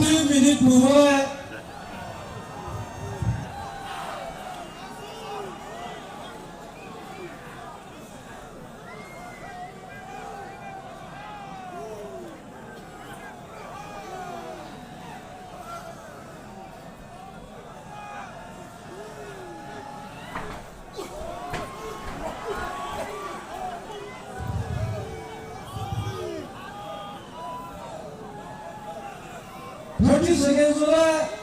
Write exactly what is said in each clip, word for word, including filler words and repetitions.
Two minute move on. Thirty seconds left.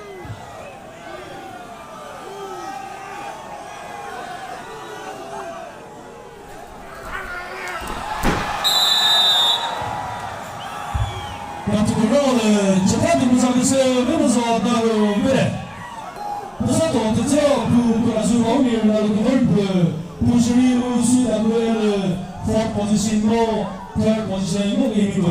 Patu kuro le, chapa di musa kese, ve musa da ve. Musa to te che, pu, pu asu ho mi na lu ko pu, pu shiri u su da ve le, fourth position mo, third position mo ke mi ko.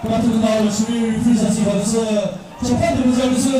Patu na shiri free sa si ba se, chapa de sa se.